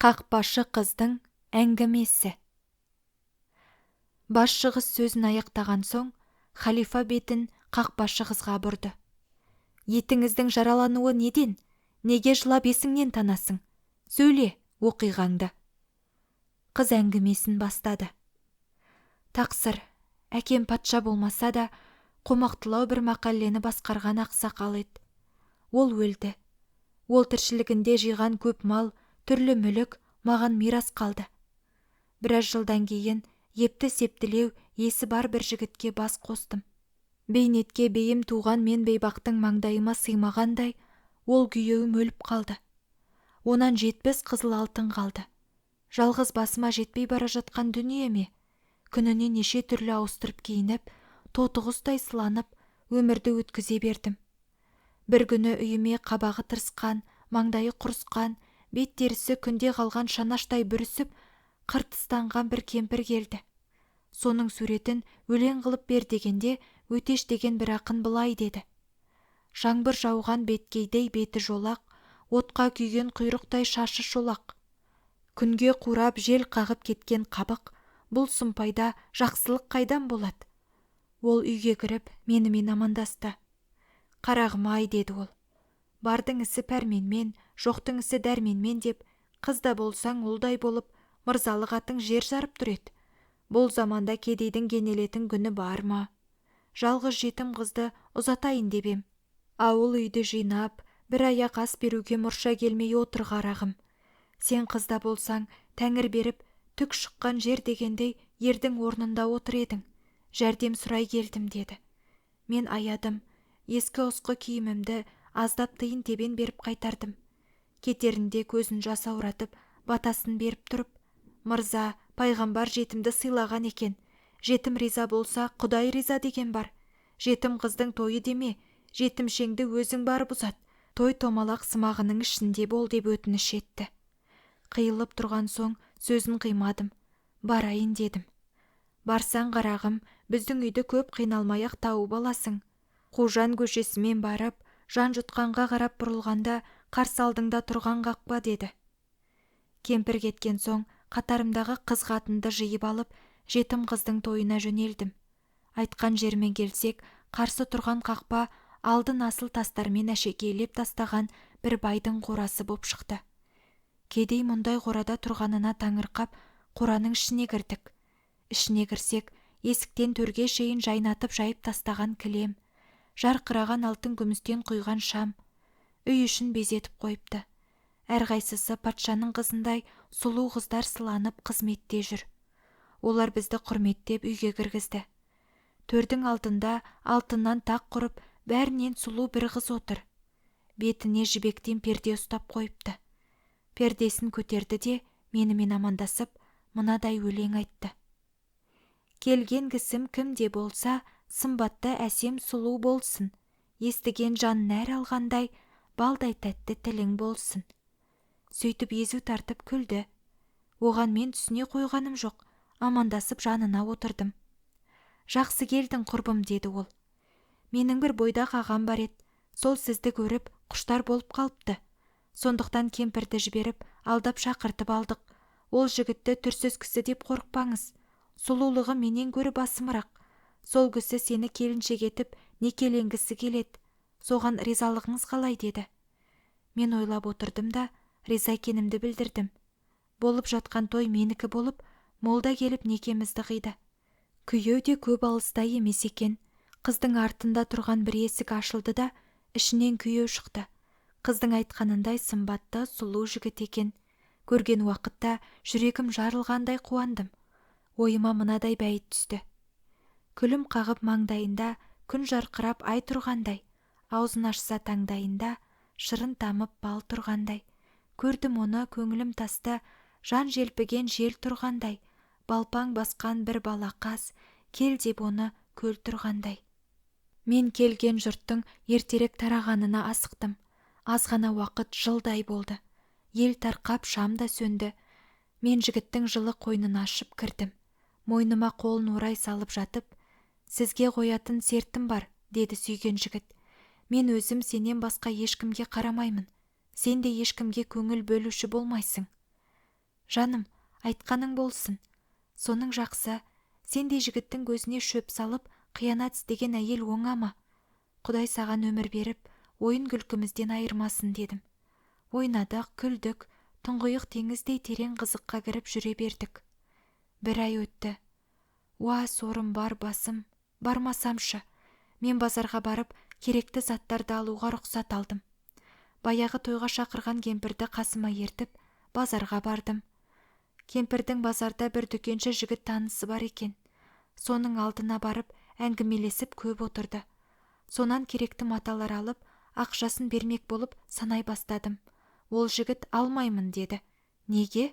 Қақпашы қыздың әңгімесі. Басшы қыз сөзін аяқтаған соң, халифа бетін қақпашы қызға бұрды: – Етіңіздің жаралануы неден, неге жылап есіңнен танасың, сөйле, оқиғаңды!– Қыз әңгімесін бастады: – Тақсыр, әкем патша болмаса да, қомақтылау бір махаллені басқарған ақсақал еді. Ол өлді. Ол тіршілігінде жиған көп мал, түрлі мүлік маған мирас қалды. Біраз жылдан кейін епті–септілеу, есі бар бір жігітке бас қостым. Бейнетке бейім туған мен бейбақтың маңдайыма сыймағандай, ол күйеуім өліп қалды. Онан 70 қызыл алтын қалды. Жалғыз басыма жетпей бара жатқан дүние ме, күніне неше түрлі ауыстырып киініп, тотықұстай сыланып, өмірді өткізе бердім. Бір күні үйіме қабағы тырысқан, маңдайы құрысқан, бет терісі күнде қалған шанаштай бүрісіп, қыртыстанған бір кемпір келді. Соның суретін өлең қылып бер дегенде Өтеш деген бір ақын былай деді: Жаңбыр жауған беткейдей беті жолақ, Отқа күйген құйрықтай шашы шолақ. Күнге қурап жел қағып кеткен қабық, Бұл сұмпайда жақсылық қайдан болады?.. Ол үйге кіріп, менімен амандасты. «Қарағым–ай, – деді ол, – бардың ісі пәрменмен, жоқтың ісі дәрменмен деп, қыз да болсаң ұлдай болып, мырзалық атың жер жарып тұр еді, бұл заманда кедейдің кенелетін күні бар ма? Жалғыз жетім қызды ұзатайын деп ем. Ауыл–үйді жинап, бір аяқ ас беруге мұрша келмей отыр қарағым. Сен қыз да болсаң, тәңір беріп, түк шыққан жер дегендей ердің орнында отыр едің, жәрдем сұрай келдім», – деді. Мен аядым, ескі–ұсқы киімімді, аздап тиын–тебен беріп қайтардым. Кетерінде көзін жасауратып, батасын беріп тұрып: «Мырза, пайғамбар жетімді сыйлаған екен, жетім риза болса, құдай риза деген бар, жетім қыздың тойы деме, жетімшеңді өзің барып ұзат, той–томалақ сымағының ішінде бол», – деп өтініш етті. Қиылып тұрған соң сөзін қимадым, барайын дедім. «Барсаң, қарағым, біздің үйді көп қиналмай–ақ тауып аласың, Қужан көшесімен барып, Жанжұтқанға қарап бұрылғанда қарсы алдыңда тұрған қақпа», – деді. Кемпір кеткен соң қатарымдағы қыз–қатынды жиып алып, жетім қыздың тойына жөнелдім. Айтқан жеріме келсек, қарсы тұрған қақпа алдын асыл тастармен әшекейлеп тастаған бір байдың қорасы боп шықты. Кедей мұндай қорада тұрғанына таңырқап, қораның ішіне кірдік. Ішіне кірсек, есіктен төрге шейін жайнатып жайып тастаған кілем, жарқыраған алтын–күмістен құйған шам, үй ішін безетіп қойыпты. Әрқайсысы патшаның қызындай сұлу қыздар сыланып қызметте жүр. Олар бізді құрметтеп үйге кіргізді. Төрдің алдында алтыннан тақ құрып, бәрінен сұлу бір қыз отыр. Бетіне жібектен перде ұстап қойыпты. Пердесін көтерді де менімен амандасып, мынадай өлең айтты: «Келген кісім кім де болса, сымбатты әсем сұлу болсын, естіген жан нәр алғандай, балдай тәтті тілің болсын». Сөйтіп езу тартып күлді. Оған мен түсіне қойғаным жоқ, амандасып жанына отырдым. «Жақсы келдің, құрбым», – деді ол. «Менің бір бойдақ ағам бар еді, сол сізді көріп, құштар болып қалыпты. Сондықтан кемпірді жіберіп, алдап шақыртып алдық. Ол жігітті түрсіз кісі деп қорықпаңыз. Сұлулығы менен гөрі басымырақ. Сол кісі сені келіншек етіп некеленгісі келеді. Соған ризалығыңыз қалай?» – деді. Мен ойлап отырдым да, риза екенімді білдірдім. Болып жатқан той менікі болып, молда келіп некемізді қиды. Күйеу де көп алыста емес екен. Қыздың артында тұрған бір есік ашылды да, ішінен күйеу шықты. Қыздың айтқанындай сымбатты, сұлу жігіт екен. Көрген уақытта жүрегім жарылғандай қуандым. Ойыма мынадай бәйіт түсті: Күлім қағып маңдайында, күн жарқырап ай тұрғандай, аузын ашса таңдайында, шырын тамып бал тұрғандай. Көрдім оны, көңілім тасты, жан желпіген жел тұрғандай, балпаң басқан бір бала қаз, кел деп оны көл тұрғандай. Мен келген жұрттың ертерек тарағанына асықтым. Аз ғана уақыт жылдай болды. Ел тарқап, шам да сөнді. Мен жігіттің жылы қойнын ашып кірдім. Мойныма қолын орай салып жатып: «Сізге қоятын сертім бар, – деді сүйген жігіт. – Мен өзім сенен басқа ешкімге қарамаймын, сен де ешкімге көңіл бөлуші болмайсың. Жаным, айтқаның болсын, соның жақсы, сендей жігіттің көзіне шөп салып, қиянат істеген әйел оңа ма? Құдай саған өмір беріп, ойын–күлкімізден айырмасын, – дедім. Ойнадық, күлдік, тұңғиық теңіздей терең қызыққа кіріп жүре бердік. Бір ай өтті. Уа, сорым бар басым, бармасамшы. Мен базарға барып, керекті заттарды алуға рұқсат алдым. Баяғы тойға шақырған кемпірді қасыма ертіп, базарға бардым. Кемпірдің базарда бір дүкенші жігіт танысы бар екен. Соның алдына барып әңгімелесіп көп отырды. Сонан керекті маталар алып, ақшасын бермек болып санай бастадым. Ол жігіт алмаймын деді. Неге?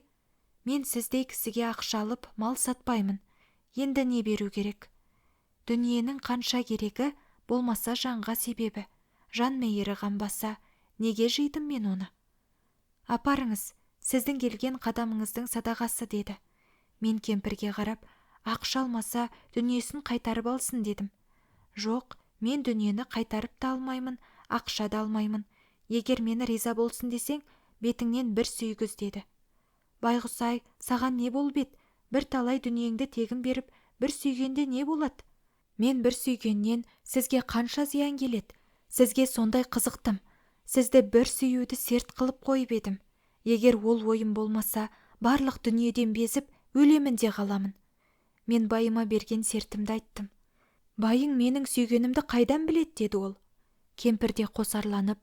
Мен сіздей кісіге ақша алып, мал сатпаймын. Енді не беру керек? Дүниенің қанша керегі, Болмаса жанға себебі, Жан мейірі қанбаса, Неге жидым мен оны? Апарыңыз, сіздің келген қадамыңыздың садағасы, деді. Мен кемпірге қарап, ақша алмаса, дүниесін қайтарып алсын дедім. Жоқ, мен дүниені қайтарып та алмаймын, ақша да алмаймын. Егер мені риза болсын десең, бетіңнен бір сүйгіз, деді. Байғұс–ай, саған не болып еді, бірталай дүниеңді тегін беріп, бір сүйгенде не болады? Мен бір сүйгеннен сізге қанша зиян келеді, сізге сондай қызықтым, сізді бір сүюді серт қылып қойып едім, егер ол ойым болмаса, барлық дүниеден безіп, өлемін де қаламын. Мен байыма берген сертімді айттым. Байың менің сүйгенімді қайдан біледі, деді ол. Кемпір де қосарланып: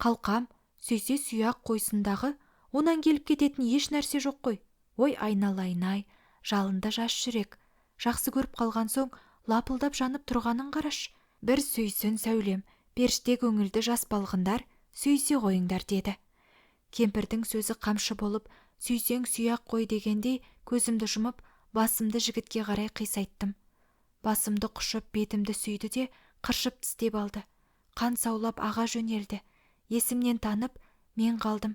«Қалқам, сүйсе сүйе–ақ қойсындағы, онан келіп кететін еш нәрсе жоқ қой, ой айналайын–ай, жалынды жас жүрек, жақсы көріп қалған соң лапылдап жанып тұрғанын қарашы, бір сүйсін сәулем, періште көңілді жас балғындар, сүйісе қойыңдар», – деді. Кемпірдің сөзі қамшы болып, сүйсең сүйе–ақ қой дегендей көзімді жұмып, басымды жігітке қарай қисайттым. Басымды құшып, бетімді сүйді де, қыршып тістеп алды. Қан саулап аға жөнелді. Есімнен танып, мен қалдым.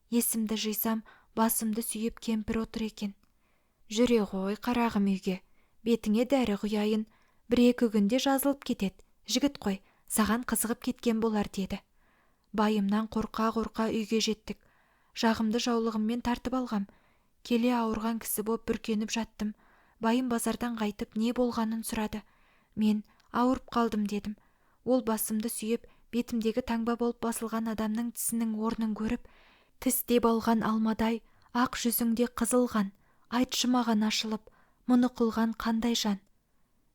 Есімді жисам, басымды сүйіп кемпір отыр екен. Жүре ғой, қарағым үйге, бетіңе дәрі құяйын, бір–екі күнде жазылып кетеді, жігіт қой, саған қызығып кеткен болар, деді. Байымнан қорқа–қорқа үйге жеттік. Жағымды жаулығыммен тартып алғам. Келе ауырған кісі боп бүркеніп жаттым. Байым базардан қайтып, не болғанын сұрады. Мен ауырып қалдым дедім. Ол басымды сүйеп, бетімдегі таңба болып басылған адамның тісінің орнын көріп: «Тістеп алған алмадай, ақ жүзіңде қызыл қан, айтшы маған ашылып, мұны қылған қандай жан?»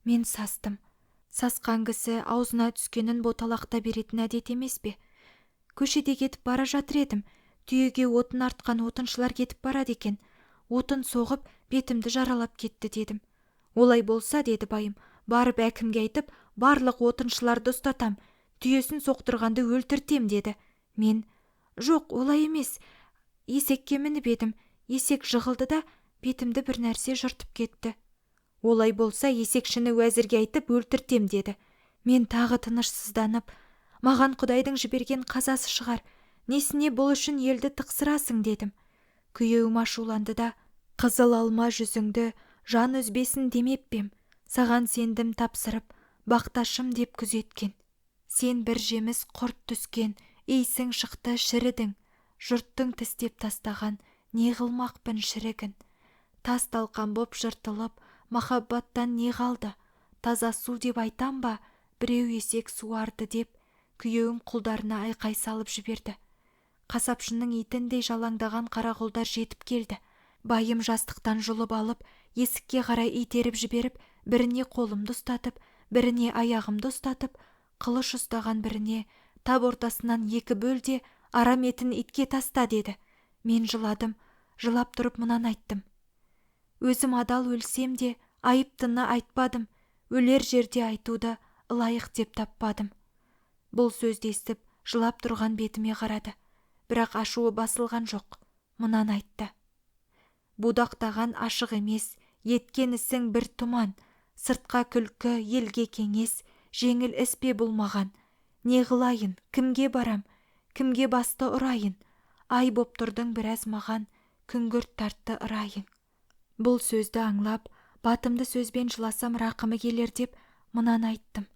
Мен састым. Сасқан кісі аузына түскенін боталақта беретін әдет емес пе? Көшеде кетіп бара жатыр едім, түйеге отын артқан отыншылар кетіп барады екен. Отын соғып, бетімді жаралап кетті, дедім. Олай болса, деді байым, барып әкімге айтып, барлық отыншыларды ұстатам, түйесін соқтырғанды өлтіртем, деді. Мен: «Жоқ, олай емес, есекке мініп едім, есек жығылды да, бетімді бір нәрсе жыртып кетті». Олай болса, есекшіні уәзірге айтып өлтіртем, деді. Мен тағы тынышсызданып, маған құдайдың жіберген қазасы шығар, несіне бұл үшін елді тықсырасың, дедім. Күйеуім ашуланды да: «Қызыл алма жүзіңді жан үзбесін демеп пе ем, саған сендім тапсырып, бақташым деп күзеткен. Сен бір жеміс құрт түскен, иісің шықты, шірідің, жұрттың тістеп тастаған, не қылмақпын шірігін. Тас–талқан боп жыртылып, махаббаттан не қалды, таза су деп айтам ба, біреу есек суарды», – деп, күйеуім құлдарына айқай салып жіберді. Қасапшының итіндей жалаңдаған қарақұлдар жетіп келді. Байым жастықтан жұлып алып, есікке қарай итеріп жіберіп, біріне қолымды ұстатып, біріне аяғымды ұстатып, қылыш ұстаған біріне: «Тап ортасынан екі бөл де, арам етін итке таста», – деді. Мен жыладым, жылап тұрып мынаны айттым: Өзім адал өлсем де, айыптыны айтпадым, өлер жерде айтуды ылайық деп таппадым. Бұл сөзді естіп, жылап тұрған бетіме қарады, бірақ ашуы басылған жоқ. Мынаны айтты: Будақтаған ашық емес, еткен ісің бір тұман, сыртқа күлкі, елге кеңес, жеңіл іс пе бұл маған? Не қылайын, кімге барам, кімге басты ұрайын? Ай боп тұрдың біраз маған, күңгірт тартты ырайың. Бұл сөзді аңлап, батымды сөзбен жыласам рақымы келер деп, мынаны айттым: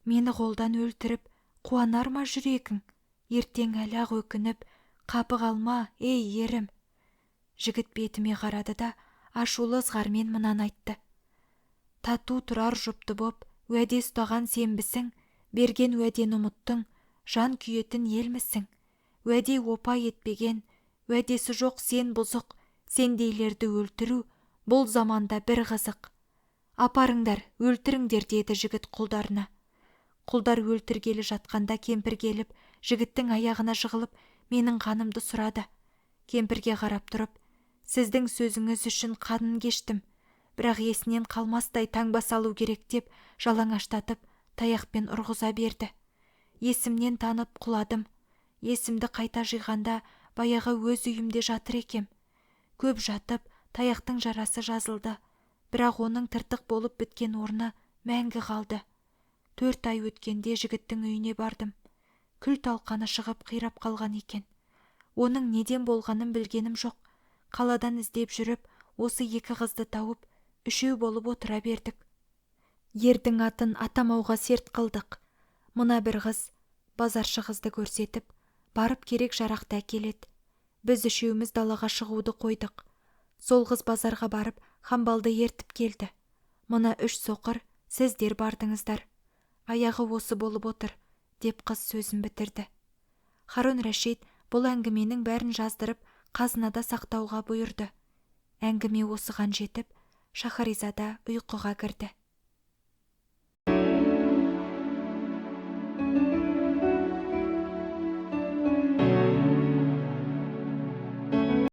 Мені қолдан өлтіріп, қуанар ма жүрегің? Ертең әлі–ақ өкініп, қапы қалма, ей, ерім. Жігіт бетіме қарады да, ашулы ызғармен мынаны айтты: «Тату тұрар жұпты боп, Уәде ұстаған сенбісің, Берген уәдені ұмыттың, Жан күйетін елмісің? Уәде опа етпеген, Уәдесі жоқ сен бұзық, Сендейлерді өлтіру, Бұл заманда бір қызық. Апарыңдар, өлтіріңдер, – деді жігіт құлдарына. Құлдар өлтіргелі жатқанда кемпір келіп, жігіттің аяғына жығылып, менің қанымды сұрады. Кемпірге қарап тұрып: «Сіздің сөзіңіз үшін қанын кештім, бірақ есінен қалмастай таңба салу керек», – деп жалаңаштатып, таяқпен ұрғыза берді. Есімнен танып құладым. Есімді қайта жиғанда баяғы өз үйімде жатыр екем. Көп жатып, таяқтың жарасы жазылды, бірақ оның тыртық болып біткен орны мәңгі қалды. 4 ай өткенде жігіттің үйіне бардым. Күл–талқаны шығып, қирап қалған екен. Оның неден болғанын білгенім жоқ. Қаладан іздеп жүріп, осы екі қызды тауып, үшеу болып отыра бердік. Ердің атын атамауға серт қылдық. Мына бір қыз, – базаршы қызды көрсетіп, – барып керек–жарақты әкеледі. Біз үшеуміз далаға шығуды қойдық. Сол қыз базарға барып Хамбалды ертіп келді. Мына үш соқыр, сіздер бардыңыздар. Аяғы осы болып отыр, – деп қыз сөзін бітірді. Харун Рашит бұл әңгіменің бәрін жаздырып, қазынада сақтауға бұйырды. Әңгіме осыған жетіп, Шаһаризада ұйқыға кірді.